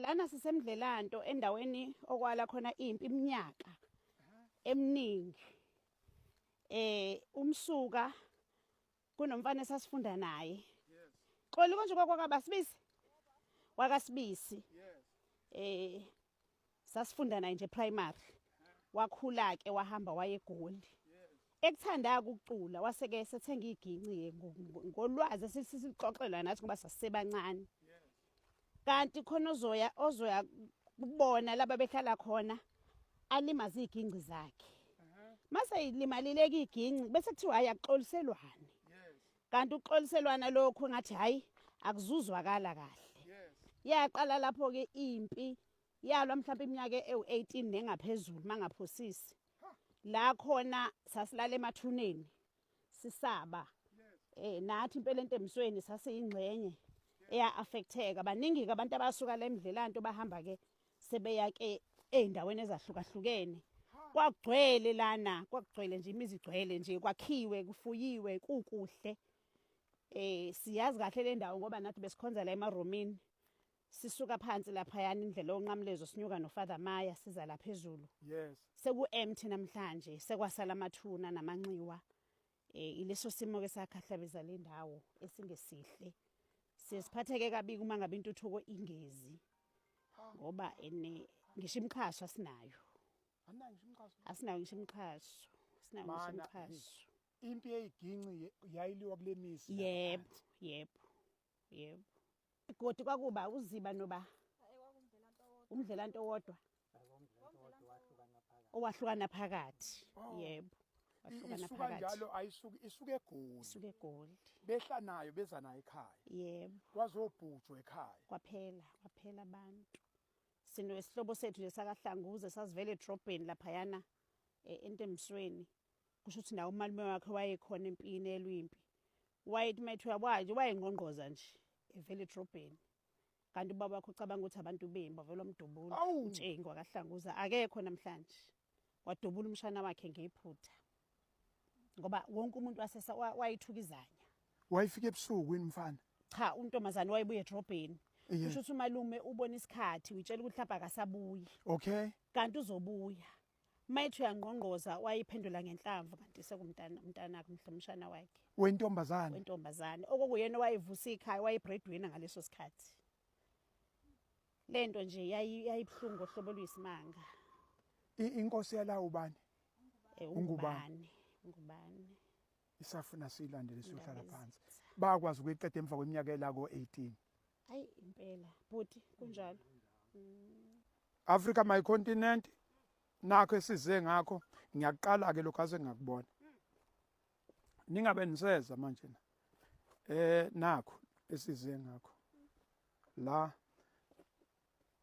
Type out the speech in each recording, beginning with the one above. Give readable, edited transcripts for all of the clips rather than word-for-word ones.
Lana sisemdlelanto endaweni okwala khona impi iminyaka eminingi. Umsuka kunomfana esasifunda naye. Xoli konje kwakwaBasibisi? WakaSibisi. Sasifunda naye nje primary. Wakhula ke wahamba waye eGoli. Ekuthanda ukucula waseke sethenga iginci ngolwazi esisixoxelwa nathi ngoba sasisebancane. Kanti khona ozoya kubona laba behlala khona alimaze iginci zakhe. Mase ilimalile ke iginci bese kuthiwa hayi akuxoliselwane. Kanti uxoliselwana lokho ngathi hayi akuzuzwakala kahle. Yaqala lapho ke impi yalwa mhlawumbe iminyaka ewu18 nengaphezulu mangaphosisi. La khona sasilala emathuneni sisaba. Nathi impela entemisweni sasiyingxenye eya affecteka. Baningi ke abantu abasuka la emdlelanto bahamba ke sebeya ke ezindaweni ezahlukahlukene. Kwagcwele lana, kwagcwele nje imizi igcwele nje, kwakhiwe, kufuyiwe, kukuhle. Siyazi kahle le ndawo ngoba nathi besikhonza la emaromini. Sisuka phansi lapha yani indlela onqamlezo sinyuka no Father Maya siza la phezulu. Yes. Seku empty namhlanje, sekwasala amathuna namanxiwa. Ileso simo ke sakhahlabeza le ndawo esingesihle. Sisiphatheke kabi uma ngabe intuthuko ingezi. Ngoba ene ngisho imxhaso asinayo. Anayo ngisho imxhaso. Asinayo ngisho imxhaso. Asinayo ngisho imxhaso. Impi eyiginci yayiliwa kule mizi. Yebo, yebo. Yebo. Igodi kwakuba uziba noba umdlelanto wodwa. Owahlukana phakathi. Yebo. Wahlukana phakathi. Njalo ayisuki isuke eGoli. Isuke eGoli. Behla nayo beza nayo ekhaya. Yebo. Kwazobhujwa ekhaya. Kwaphela abantu. Sinesihlobo sethu nje sakahlanguze sasivele edrobheni laphayana entemisweni. Kusho ukuthi nawo umalume wakhe wayekhona empini elwimpi. Wayethi methu waje wayengqongqoza nje evele edrobheni. Kanti ubaba wakhe ucabanga ukuthi abantu bembi bavela umdubula uNtshengi wakahlanguza akekho namhlanje. Wadubula umshana wakhe ngephutha. Ngoba wonke umuntu wasesa wayithukizanya. Wayefika ebusuku yini mfana? Cha, untombazane wayebuye edrobheni. Kusho ukuthi umalume ubona isikhathi uyitshela ukuthi mhlawumbe akasabuyi. Okay. Kanti uzobuya. Mayithi uyangqongqoza wayiphendula ngenhlamvu kanti sekumntana umntanakhe umhlomshana wakhe. Wentombazane. Wentombazane. Okokuyena wayevusa ikhaya wayebreadwinner ngaleso sikhathi. Lento nje yayibuhlungu ngohlobo oluyisimanga. Inkosi yala ubani? Ungubani? Ungubani? Isafuna silandele siyohlala phansi. Bakwazi ukuyiqeda emva kweminyaka elako 18. Ayi impela bhuti kunjalo. Africa my continent nakho esize ngakho ngiyaqala ke lokho ase ngakubona. Ningabe niseza manje na. Nakho esize ngakho. La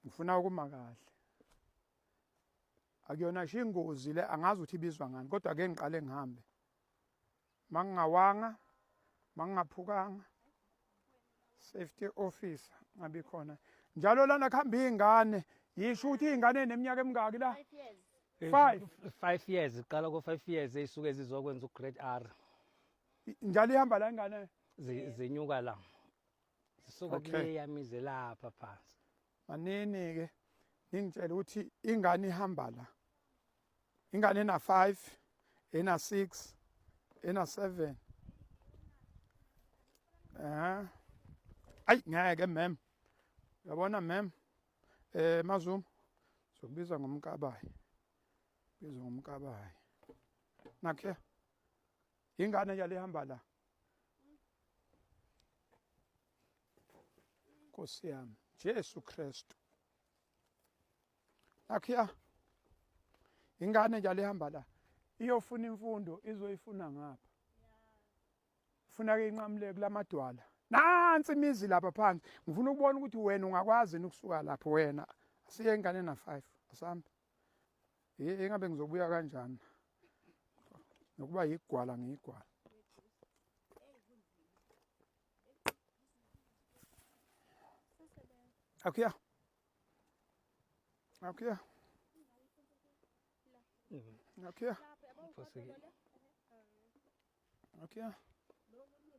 ngifuna ukuma kahle. Akuyona nje ingozi le angazi ukuthi ibizwa ngani kodwa ke ngiqale ngihambe. Mangingawanga, mangingaphukanga. Safety officer ngabe khona. Njalo lana kuhamba izingane, yisho ukuthi izingane eneminyaka emingaki la? 5 years. 5. 5 years iqala ko 5 years eyisuke zizokwenza ugrade R. Njalo ihamba la ingane zinyuka la. Zisuka kule yamize lapha phansi. Manini ke ningitshela ukuthi ingane ihamba la. Ingane ena 5, ena 6, ena 7. Ayi ngeke ma'am. Uyabona ma'am? Mazuma sokubiza ngomkabayi. Biza ngomkabayi. Nakhe. Ingane yale ihamba la. Nkosi yami, Jesu Kristu. Nakhiya. Ingane nje lihamba la. Iyofuna imfundo, izoyifuna ngapha. Ufuna ke inqamule kulamadwala. Nansi imizi lapha phansi. Ngifuna ukubona ukuthi wena ungakwazi ukusuka lapho wena. Asiye ingane na 5. Asambe. Ingabe ngizobuya kanjani? Nokuba yigwala ngiyigwala. Akhiya. Akhiya. Akhiya. Akhiya.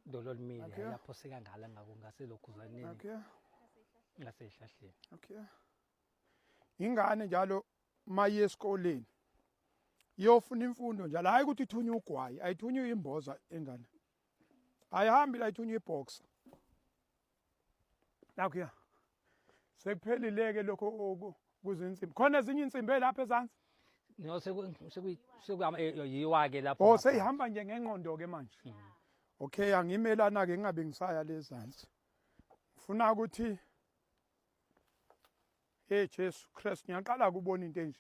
Dolo limile lapho seka ngala ngako ngase lokhuzaneni. Akhiya. Ngase ihlahleni. Akhiya. Ingane njalo maye esikoleni iyofuna imfundo njalo, hayi ukuthi ithunywe ugwayi, ayithunywe imboza ingane. Ayihambi la ithunywe iboxer. Nakhuya. Sekuphelile-ke lokho kuzinsimbi. Khona ezinye insimbi lapha ezansi? No, sekuyiwa-ke lapho. Oh, seyihamba nje ngengqondo-ke manje. Okay, angimelana-ke ngingabe ngisaya lezansi. Ngifuna ukuthi hey Jesu Christ, ngiyaqala ukubona into enje.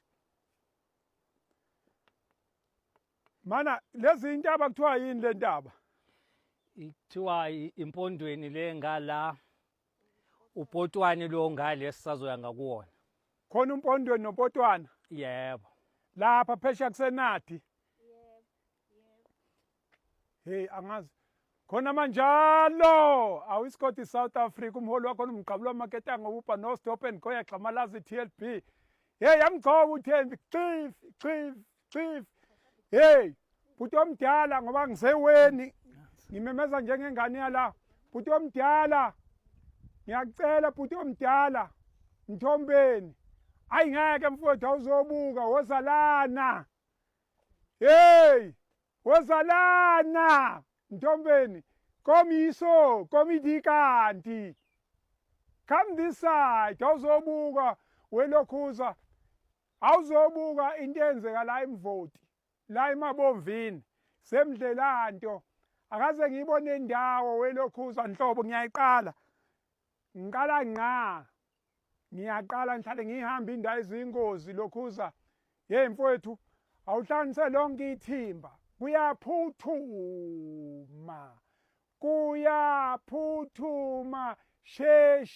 Mana lezi intaba kuthiwa yini le ntaba? Kuthiwa impondweni le ngala, upotwane lo ngale sisazoya ngakuwona. Khona umpondweni nopotwana? Yebo. Lapha phesheya kusenadi. Yebo. Hey, angazi. Khona manjalo awisikoti South Africa, umholi wakho umgqabulo wamaketanga ububha no stop and go yaxamalaza i-TLB. Hey, yamgcoba uThembi, chief chief chief. Hey, bhuti omdala, ngoba ngiseweni ngimemeza njengengane yala. Bhuti omdala, ngiyakucela bhuti omdala, Mthombeni. Ayi ngeke mfowethu, awuzobuka, wozalana. Hey, wozalana Mthombeni. Komiso, komiti kanti. Come this side, awuzobuka welokhuza. Awuzobuka into eyenzeka la eMvoti, la eMabomvini, semdlelanto. Akaze ngiyibone indawo welokhuza nhlobo, ngiyayiqala. Ngiqala ngqa. Ngiyaqala ngihlale ngihamba indawo ezingozi lokhuza. Hey mfowethu, awuhlanganise lonke ithimba. Kuyaphuthuma. Kuyaphuthuma. Sheshisa.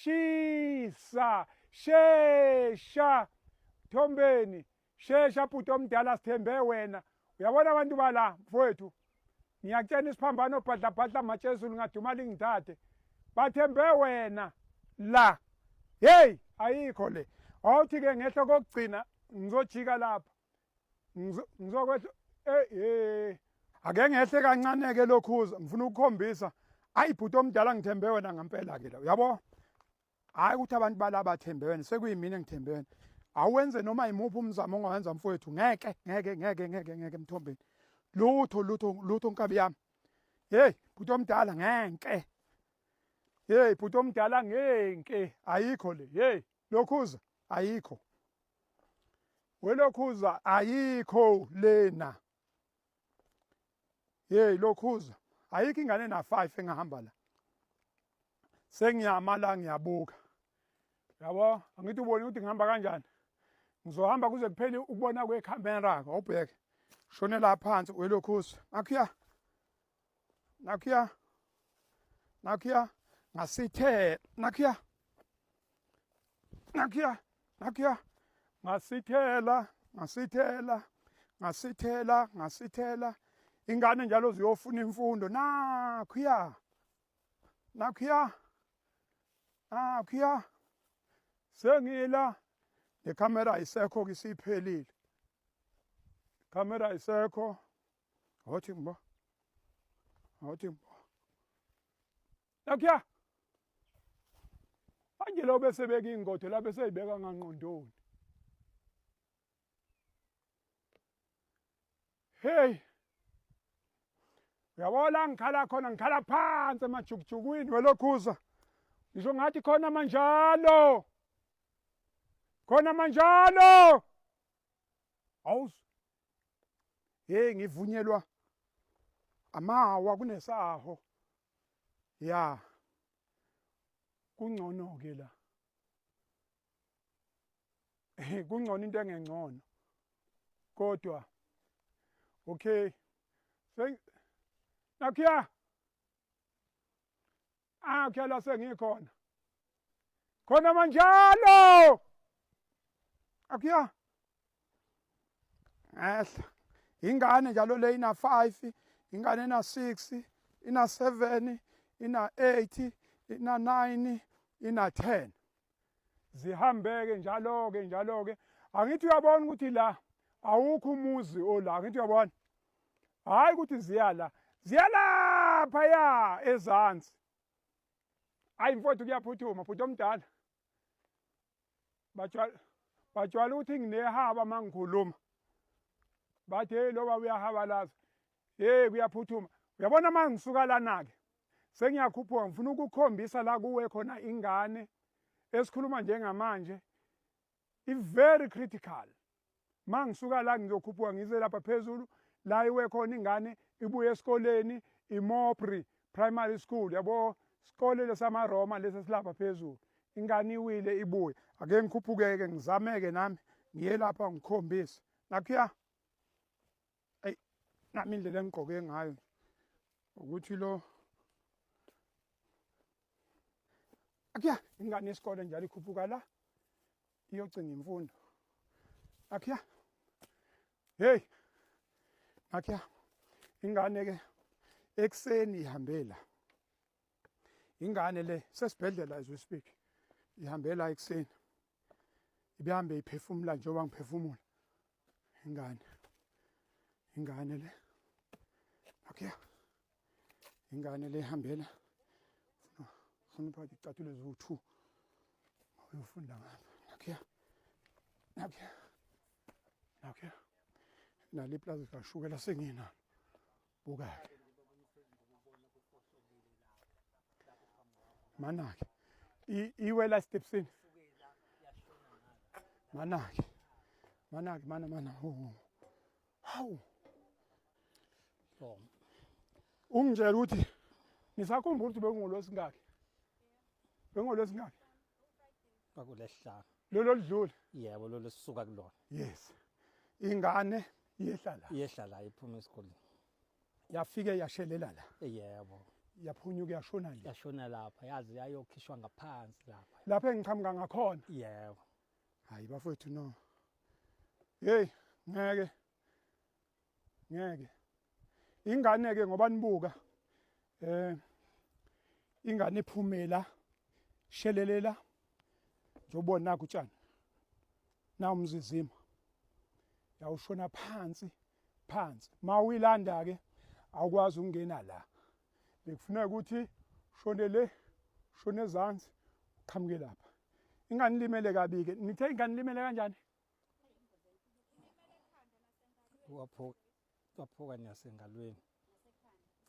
Shesha. Thombeni, shesha bhuti omdala, sithembe wena. Uyabona abantu bala mfowethu. Ngiyakutshena isiphambano bhadla bhadla matshezulu ngaduma lingithathe. Bathembe wena la. Hey, ayikho le. Awuthi ke ngehlo kokugcina ngizojika lapha. Ngizokwehla eh ake ngehle kancane ke lokhuza, ngifuna ukukhombisa. Ayi bhuti omdala, ngithembe wena ngempela ke la. Uyabo? Hayi ukuthi abantu bala bathembe wena, sekuyimina engithembe wena. Awenze noma imuphi umzamo ongawenza mfowethu, ngeke ngeke ngeke ngeke ngeke Mthombeni. Lutho lutho lutho nkabi yami. Hey bhuti omdala ngeke. Hey bhuti omdala ngeke, ayikho le. Hey lokhuza ayikho. Welokhuza ayikho lena. Hey lokhuza ayikho ingane na 5 engahamba la. Sengiyama la ngiyabuka. Yabo, angithi ubone ukuthi ngihamba kanjani. Ngizohamba kuze kuphele ukubona kwecamera, awubheke. Shone la phansi welokhuza. Nakhuya. Nakhuya. Nakhuya. Ngasithe, nakhuya. Nakhuya. Nakhuya. Ngasithela, ngasithela, ngasithela, ngasithela. Ingane njalo ziyofuna imfundo. Nakhuya. Nakhuya. Nakhuya. Sengila. Le camera ayisekho ke, isiphelile. Camera ayisekho. Awuthi ngibo. Awuthi ngibo. Nakhuya. Manje lo bese beka ingodo la bese yibeka ngangqondoni. Hey. Uyabona ngikhala khona, ngikhala phansi emajukujukwini welokhuza. Ngisho ngathi khona manjalo. Khona manjalo. Awuz. Hey ngivunyelwa amawa kunesaho. Ya. Kungcono ke la. Kungcono into engengcono. Kodwa okay. Nakhuya. Ah, kuya la sengikhona. Khona manjalo. Akuya. Ehla. Ingane njalo le ina 5, ingane ina 6, ina 7, ina 8, ina 9, ina 10. Zihambeke njalo ke njalo ke. Angithi uyabona ukuthi la awukho umuzi ola, angithi uyabona. Hayi ukuthi ziyala, ziyalapha ya ezansi. Hayi mfowethu kuyaphuthuma bhuti omdala. Bajwayele ukuthi nginehaba mangikhuluma. Bathi hey loba uyahabalaza. Hey kuyaphuthuma. Uyabona mangisuka lana ke. Sengiyakhuphuka ngifuna ukukhombisa la kuwe khona ingane esikhuluma njengamanje. I very critical. Mangisuka la ngizokhuphuka ngize lapha phezulu la iwe khona ingane ibuye esikoleni iMopri Primary School, yabo, isikole lesamaRoma lesi silapha phezulu. Ingane iwile ibuye. Ake ngikhuphukeke ngizameke nami ngiye lapha ngikhombise. Nakhuya. Ey, nami indlela engigqoke ngayo ukuthi lo akhuya ingane yesikole njalo ikhuphuka la iyocinga imfundo. Akhuya. Hey. Akhuya. Ingane ke ekuseni ihambela. Ingane le sesibhedlela as we speak. Ihambela ekuseni. Ibihambe iphefumula njengoba ngiphefumula. Ingane. Ingane le. Akhuya. Ingane le ihambela. Funa uphathe icathulo eziwu-2. Uyofunda ngapha. Nakhuya. Nakhuya. Nakhuya. Nali iplazi kashukela senginalo. Buka-ke. Manake. Iwela stepsini. Manake. Manake mana mana. Hawu. Ungitshela ukuthi nisakhumbula ukuthi bekungolwesingaki? Bekungolwesingaki? Kwakulesihlanu. Lolo lidlule. Yebo, lolo sisuka kulona. Yes. Ingane yehla la. Yehla la iphuma esikoleni. Yafike yashelela la. Yebo. Yaphunyuka yashona le. Yashona lapha, yazi yayokhishwa ngaphansi lapha. Lapha engiqhamuka ngakhona. Yebo. Hayi bafowethu no. Hey, ngeke. Ngeke. Ingane ke ngoba nibuka ingane iphumela shelelela njobona nakho utshani. Na umzizima. Yawushona phansi phansi. Mawuyilanda ke awukwazi ukungena la. Bekufuneka ukuthi shone le, shone ezansi, uqhamuke lapha. Ingane limele kabi ke. Nithe ingane limele kanjani? Waphuka nasengalweni.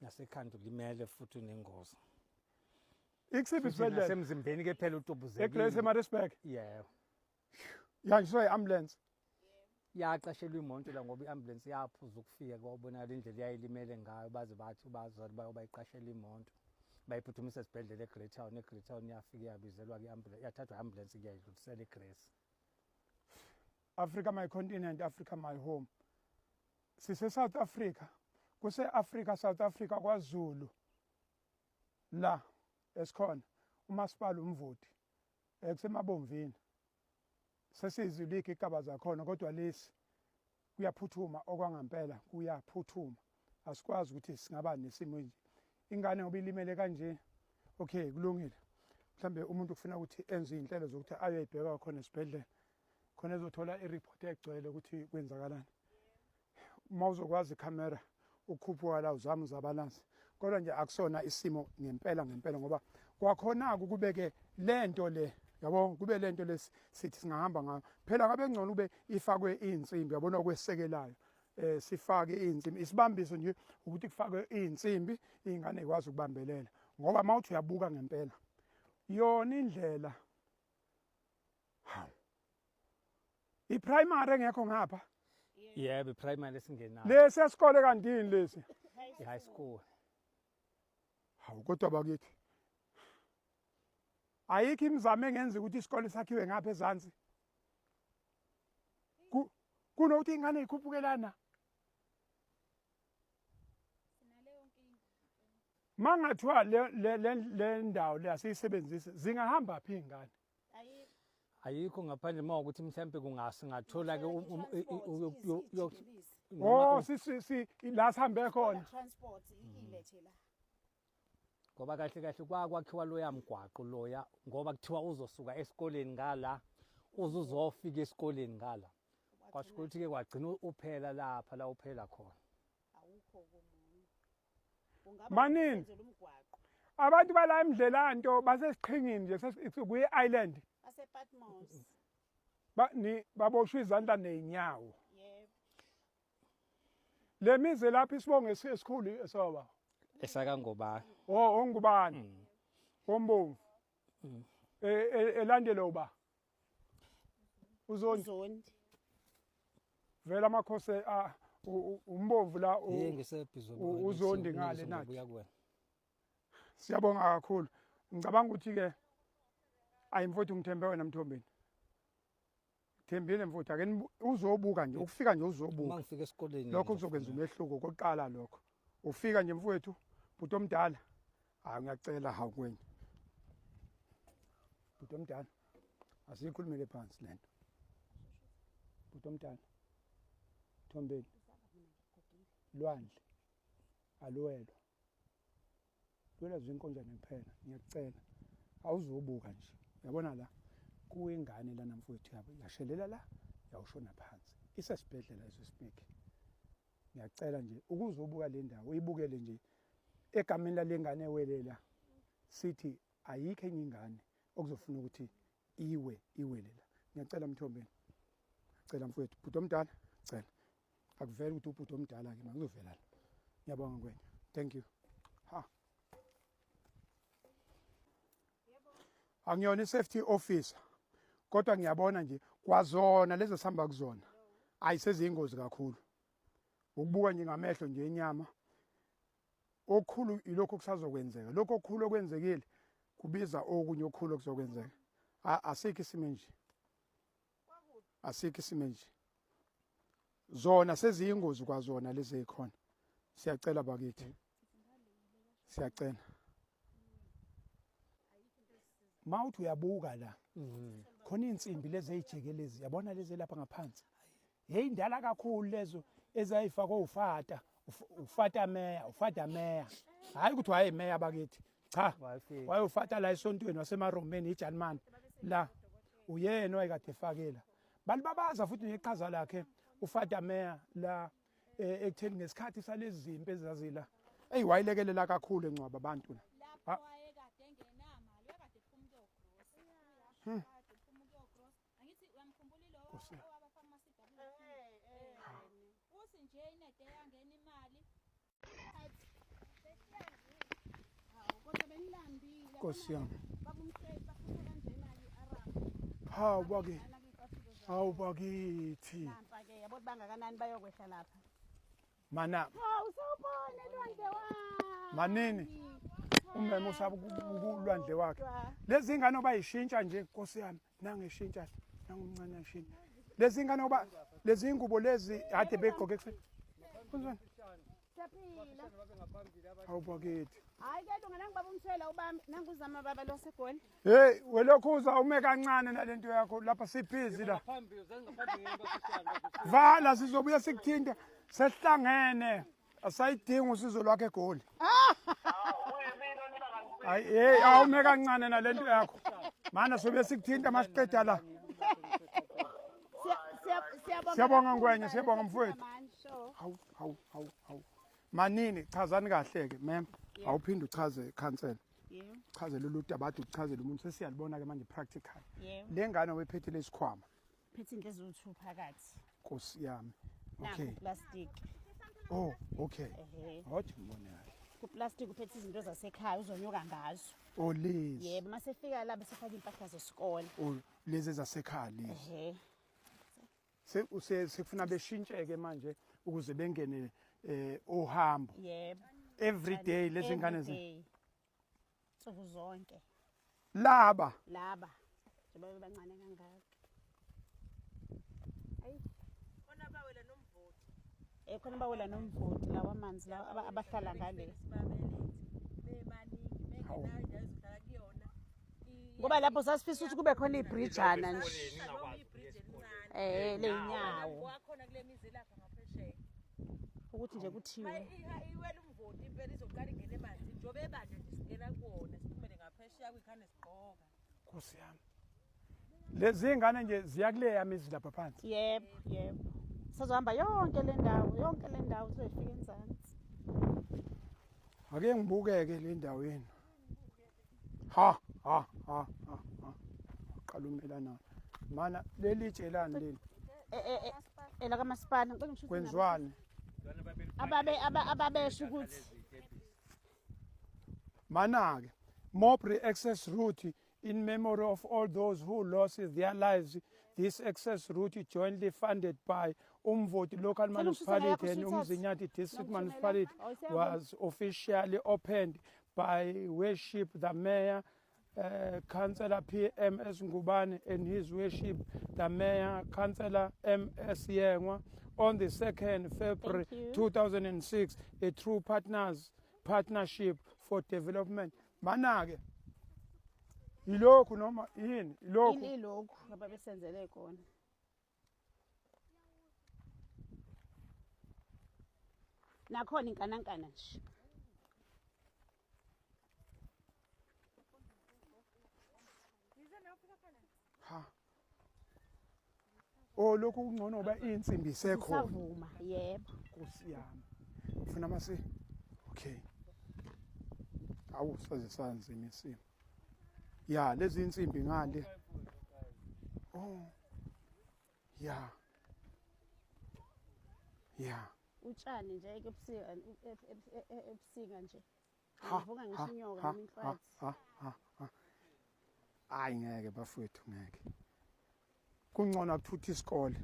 Nasekhanda ulimele futhi unengozi. Ikusiphi isibhedlela? Nasemzimbeni ke phela utubuzekile. Egrace eMaritzburg. Yebo. Yanjiswa i-ambulance. Yaqashelwa imoto la ngoba i-ambulance yaphuza ukufika kwabonakala indlela yayilimele ngayo, baze bathi bazali bayo bayiqashela imoto. Bayiphuthumisa esibhedlela eGreytown, eGreytown yafika yabizelwa ke-ambulance, yathathwa i-ambulance kuyayidlulisela eGrace. Africa my continent, Africa my home. Sise South Africa, kuse Africa, South Africa kwaZulu. La esikhona umasipala uMvoti ekusemabomvini. Sesizwile igaba zakhona kodwa lesi kuyaphuthuma okwangampela, kuyaphuthuma. Asikwazi ukuthi singaba nesimo nje. Ingane ngoba ilimele kanje, okay kulungile. Mhlambe umuntu ufuna ukuthi enze inhlelo zokuthi ayoyibheka khona esibhedlela. Khona ezothola ireport egcwele ukuthi kwenzakalani. Uma uzokwazi ikhamera ukukhuphuka la uzama uzabalansi. Kodwa nje akusona isimo ngempela ngempela ngoba kwakhona kubeke lento le, yabo, kube lento lesi sithi singahamba ngayo. Phela ngabe ngcono ube ifakwe insimbi, yabona okwesekelayo. Sifake insimbi, isibambiso nje ukuthi kufakwe insimbi ingane ikwazi ukubambelela. Ngoba mawuthi uyabuka ngempela yona indlela. Hawu. I-primary engekho ngapha. Yebo, i-primary esingenayo. Lesi esikole kanti yini lesi? I-high school. Hawu kodwa bakithi. Ayikho imizamo engenza ukuthi isikole sakhiwe ngapha ezansi. Kunokuthi ingane ikhuphukelana. Mangathiwa le ndawo le asiyisebenzise zingahamba phi ingane? Ayikho ngaphandle mawukuthi mhlambe kungasingathola ke Oh si la sihambe khona transport ilethe la. Ngoba kahle kahle kwakwakhiwa loya mgwaqo loya ngoba kuthiwa uzosuka esikoleni ngala uzuzofika esikoleni ngala. Kwasho ukuthi ke kwagcina uphela lapha la uphela khona. Awukho komunye. Ungaba Manini? Abantu bala emdlelanto basesiqhingini nje kuyi island. Basepatmos. Baboshwe izandla nezinyawo. Yebo. Le mizi lapha isibongo esikhulu esoba. EsakaNgobani. Oh, ongubani? Ombomvu. Elandela uba? Uzondi. Uzondi. Vela amakhosi umbomvu la ngisebhizo uZondi ngale nathi. Siyabonga kakhulu. Ngicabanga ukuthi ke ayi mfowethu ngithembe wena Mthombeni. Thembile mfowethu ake uzobuka nje ukufika nje uzobuka. Uma ngifika esikoleni lokho kuzokwenza umehluko kokuqala lokho. Ufika nje mfowethu bhuti omdala. Hayi ngiyacela hawu kwenye. Bhuti omdala. Asikhulumele phansi lento. Bhuti omdala. Mthombeni. Lwandle. Aluwelwa. Lwela zinkonjane kuphela ngiyakucela. Awuzobuka nje. Uyabona la kuwengane lana mfowethu yabo yashelela la yawushona phansi. Isesibhedlela leso speak. Ngiyacela nje ukuzobuka le ndawo uyibukele nje egameni lalengane ewelela sithi ayikho enye ingane okuzofuna ukuthi iwe iwelela. Ngiyacela Mthombeni. Ngicela mfowethu bhuti omdala cela. Akuvele ukuthi ubhuti omdala ke makuzovela la. Ngiyabonga Ngwenya. Thank you. Ha. Angiyona i-safety officer kodwa ngiyabona nje kwazona lezo sihamba kuzona ayiseziyingozi kakhulu. Ukubuka nje ngamehlo nje enyama okukhulu ilokho kusazokwenzeka. Lokho okukhulu okwenzekile kubiza okunye okukhulu okuzokwenzeka. Asikho isimo nje. Asikho isimo nje. Zona seziyingozi kwazona lezi ezikhona. Siyacela bakithi. Siyacela. Mawuthi uyabuka la. Khona insimbi lezi ezijikelezi yabona lezi lapha ngaphansi. Hey indala kakhulu lezo ezayifakwe ufata, ufata meya, ufata meya. Hayi ukuthi waye meya bakithi. Cha. Wayofata la esontweni wasemaromeni iJalimani. La uyena oyekade efakela. Balibabaza futhi neqhaza lakhe ufata meya la ekutheni ngesikhathi salezi zimpi ezazila. Ey wayilekelela kakhulu encwaba abantu la. Lapho wayekade engenamali, wayekade ephuma ukuyogrosa. Kade ephuma ukuyogrosa. Angithi uyamkhumbula lo owabafaka ama-CW. Uthi nje inede yangena imali. Hawu kodwa benilambile. Nkosi yami. Babumhleli bafuna kanjena i-Arab. Hawu bakithi. Hawu bakithi. Nampa ke yabo bangakanani bayokwehla lapha. Mana. Hawu sawubona lwandle wami. Manini. Umema usaba kulwandle wakhe. Lezi ingane obayishintsha nje Nkosi yami nangeshintsha nangumncane ashintsha. Lezi ingane oba lezi ingubo lezi kade begqoke ekuseni. Kunjani? Siyaphila. Hawu bakithi. Hayi ke lunga nangibaba umthela ubami nanguzama baba lo segoli. Hey welokhu uza ume kancane nalento yakho lapha sibhizi la. Vala sizobuya sikuthinta sesihlangene. Asayidinga usizo lwakhe eGoli. Hayi hey awume kancane nalento yakho. Mana sobe sikuthinta masiqeda la. Siyabonga Ngwenya, siyabonga mfowethu. Hawu hawu hawu hawu. Manini chazani kahle ke ma'am. Awuphinde uchaze council. Yebo. Chaze lolu daba ade uchazele umuntu sesiyalibona ke manje practical. Yebo. Le ngane wephethe lesikhwama. Phethe into eziwu2 phakathi. Nkosi yami. Okay. Nakho plastic. Oh, okay. Ehhe. Awuthi ngibone kahle. Ku plastic uphethe izinto zasekhaya uzonyuka ngazo. Oh lezi. Yebo masefika la bese faka impahla zesikole. Oh lezi zasekhaya lezi. Ehhe. Sekufuna beshintsheke manje ukuze bengene ohambo. Yebo. Every day lezi ngane zi. Nsuku zonke. Laba. Laba. Njengoba bebancane kangaka. Ayi. Khona bawela nomvoti. Khona bawela nomvoti lawa amanzi lawa abahlala ngale. Bemaningi bengenayo indawo ezohlala kuyona. Ngoba lapho sasifisa ukuthi kube khona ibridgeana nje. Leyinyawo. Wakhona kule mizi lapha ngaphesheya. Ukuthi nje kuthiwe iwela umvoti impela izoqala ingene emanzini njengoba ebanda nje singena kuwona siphumele ngaphesheya kwikhane sigqoka. Nkosi yami. Lezi ingane nje ziyakuleya mizi lapha phansi. Yebo, yebo. Sizohamba yonke le ndawo, yonke le ndawo sizoyifika enzansi. Ake ngibukeke le ndawo yenu. Ha ha ha ha ha. Qala umelana. Mana leli tshelani leli? Elakamasipala ngicela ngisho Kwenziwani? Ababe ababesho ukuthi Mana-ke Mowbray access route in memory of all those who lost their lives. This access route, jointly funded by Umvoti Local Cela ungishise Municipality yakho, and sweetheart. Umzinyathi District Nokuthumela. Municipality, Oh, siyabonga. was officially opened by Worship the Mayor, Councillor PMS Ngubane, and His Worship the Mayor, Councillor MS Yengwa, on the 2nd February Thank you. 2006, a true partners partnership for development. Mana-ke yilokhu noma yini yilokhu? Ilokhu ababesenzele kona. Nakhona inkanankana nje. Ha, oh, lokhu kungcono ngoba insimbi isekhona. Isavuma, yebo. Nkosi yami, ufuna mase, okay, awu, saze sanzima isimo ya lezi insimbi ngale. Oh ya. Utshani nje ebusika, ebusika nje. Ha, Ngivuka ngisho ha, inyoka ha, noma ha, inhlwathi. Ha, ha, ha. Hayi, ngeke bafowethu, ngeke. Kungcono akuthutha isikole.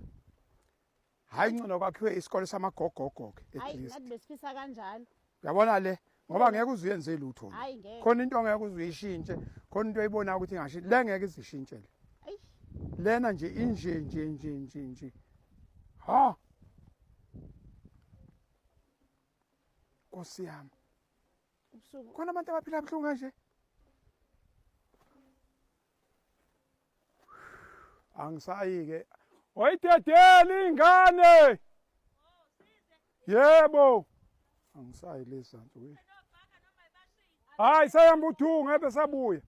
Hayi, ngcono kwakhiwe isikole samagogogo ke at Hayi, least. nathi besifisa kanjalo. Uyabona le, ngoba ngeke uzuyenze lutho le. Hayi, ngeke. Khona into ongeke uzuyishintshe, khona into oyibona ukuthi ingashintsha le, ngeke izishintshe le. Ayi. Lena nje inje nje nje nje nje. Ha, Nkosi yami. Ubusuku. Khona abantu abaphila kabuhlungu kanje. Angisayi-ke, oyidedele ingane. Yebo, angisayi lezansi we. Hayi, sayamba uthunga ebe sabuya.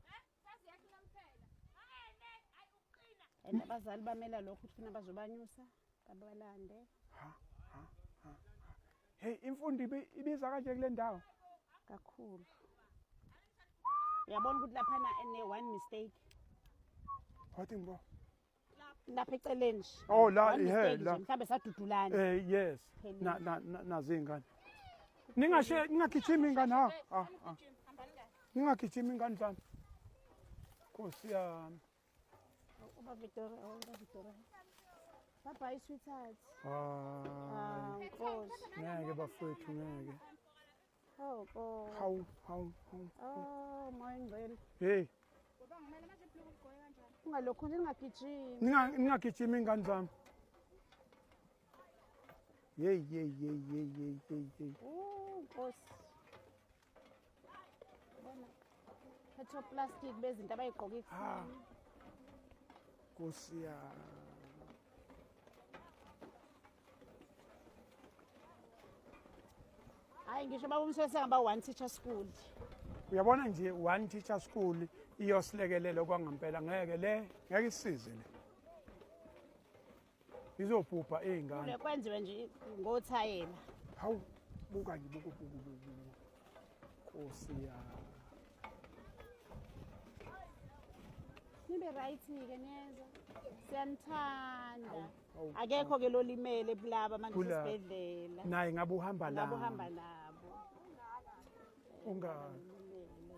And abazali bamela lokho ukuthi funa bazobanyusa babalande. Hey, imfundo ibiza kanje kule ndawo. Kakhulu. Uyabona ukuthi laphana ene one mistake. Wathi ngibo Lapha eceleni nje. Oh, la, One ihe, mistake la. nje, mhlambe sadudulana. Yes. Phelile. Na na nazi ingane, ningashe, ningagijimi ingane. Ha ha ha, ningagijimi ingane zami, Nkosi yami. Uba Victoria, oh, uba Victoria. Bye bye, sweetheart. Hayi. Ah, Nkosi. Ngeke bafowethu, ngeke. Oh, Nkosi. Hawu, hawu, hawu. Oh, moya ngcwele. Hey. Ungalokhu nje ningagijimi. Ningagijimi ingane zami. Hey, hey, hey, hey, hey, hey, hey. Oh, Nkosi. Bona. Phethe plastic bezinto abayigqoka Ha. ekuseni. Nkosi yami. Hayi, ngisho baba umsese ngaba one teacher school. Uyabona nje, one teacher school iyosilekelela kwangempela. Ngeke le, ngeke isisize le, izobhubha iy'ngane. Kule kwenziwe nje ngothayela. Hawu, buka nje, buka, buka, buka, buka. Nkosi yami. Nibe right ke, niyeza. Siyanithanda. Hawu, Akekho ke lolimele kulaba manje Kulaba. sesibhedlela. Naye ngabe uhamba la. Ngabe uhamba nabo. Unga,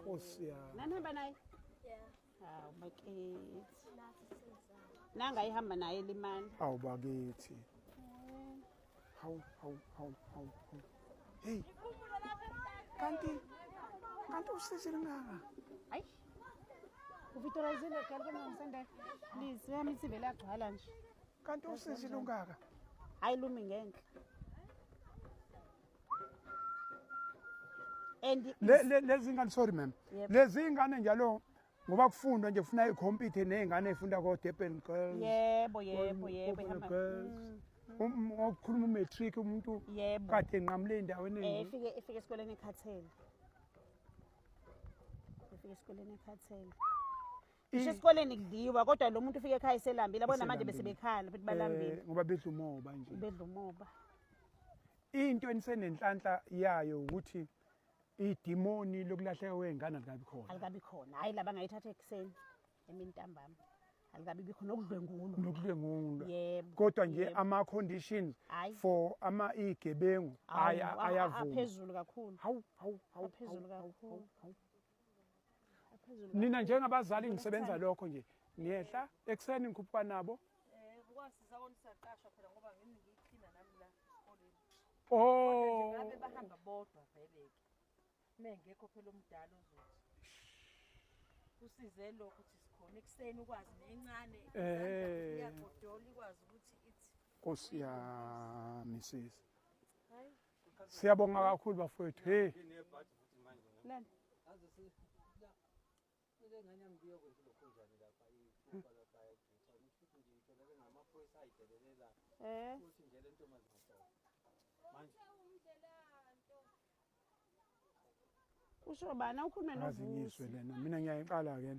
Nkosi yami. Nanihamba naye? Hawu bakithi. Nanga ihamba naye limali. Awu bakithi, hawu, hawu, hawu, hawu, hawu. Hey, kanti usizile ngaka. Hayi. Uvitorizile gala kona ngisenda. Please, uyami ithi vele agcwala nje. Kanti usizile ungaka. Hayi, lumi ngenhla. And Lezi ngane, sorry ma'am. Yebo. Lezi ngane njalo ngoba kufundwa nje kufuna ikhompyutha ney'ngane ey'funda ko-Durban Girls. Yebo, Kopano ihamba. Girls. Ngokukhuluma umatric umuntu kade enqamule ey'ndaweni Efike esikoleni ekhathele. Efike esikoleni ekhathele. Ngisho esikoleni kudliwa, kodwa lo muntu ufike ekhaya eselambile. Yabona manje bese Eselambile. bekhala bethi balambile. Ngoba bedla umoba nje. Bedla umoba. Into enisenenhlanhla yayo ukuthi idimoni lokulahleka kwey'ngane alikabi khona. Alikabi khona. Hayi, laba ngayithatha ekuseni, emini, ntambama. Alikabi bikho nokudlwengulwa. Nokudlwengulwa. Yebo. Kodwa nje yebo. ama conditions Hhayi. for ama igebengu Awu, ayavuma. Aphezulu kakhulu. Hawu hawu hawu. Aphezulu hawu, kakhulu. hawu, hawu. Aphezulu. Nina njengabazali ngisebenza lokho nje. Ngiyehla ekuseni ngikhuphuka nabo. Kwasiza kona saqashwa phela ngoba ngimi ngiyiklina nami la esikoleni. Oh. Ngabe bahamba bodwa vele ke. Mengekho phela omdala ozothi. Kusize lokho ukuthi sikhona ekuseni ukwazi nencane iyagodola ikwazi ukuthi ithi Nkosi yami sisi. Siyabonga kakhulu bafowethu. Hey. Lana. Usho bani awukhulume Ngazi noVusi. ngizwe lena. Mina ngiyayiqala ke.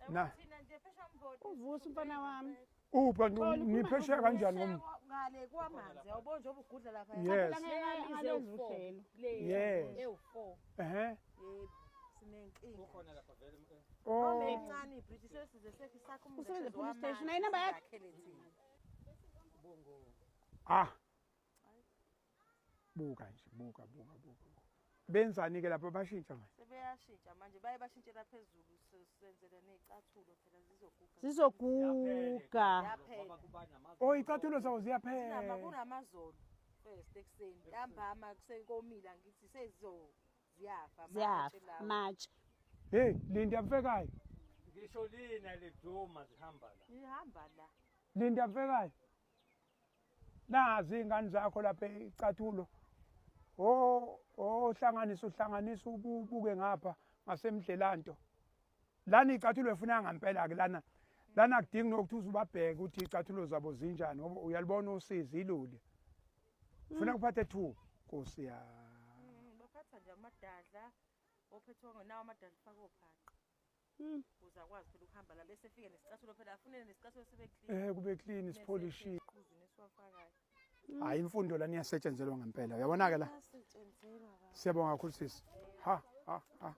Na. Thina nje phesha mvoti. UVusi umfana wami. Upha Xolo, ngiphesheya kanjani ngom? Ngale kwamanzi awubona njengoba ugudla lapha. Yes. Ngalezi uhlelo. Yes. Ewu4. Ehhe. Yebo. Sinenkinga. Kukhona lapha vele Oh. Encane ibridge sesize sekhe sakho Usebenza e-police station. Nayo inamba yakhe? Ah. Buka nje, buka buka buka. Benzani ke lapha bashintsha manje? Sebeyashintsha manje baye bashintshela phezulu senzele nezicathulo phela zizoguga. Zizoguga. Yaphela. Oh, icathulo zawo ziyaphela. Kunamazolo first ekuseni ntambama kusekomila ngithi sezo ziyafa Ziyafa amatshe. Hey, Linda mfekayo. Ngisho lina liduma zihamba la. Ihamba la. Linda mfekayo. Nazi ingane zakho lapha icathulo. Oh, oh hlanganisa uhlanganisa ubuke ngapha ngasemdlelanto. Lana icathulo efuna ngempela ke lana. Lana kudingi nokuthi uzubabheke ukuthi icathulo zabo zinjani ngoba uyalibona usizi ilule. Ufuna kuphathe 2 Nkosi ya. Baphatha nje amadadla ophethwe ngonawo amadadla ufaka ophaqa. Uzakwazi phela ukuhamba la bese fike nesicathulo phela afunele nesicathulo sibe clean. Kube clean sipolish. Nesiwafakayo. Hayi imfundo lana iyasetshenzelwa ngempela. Uyabona ke la? Iyasetshenzelwa baba. Siyabonga kakhulu sisi. Ha ha ha.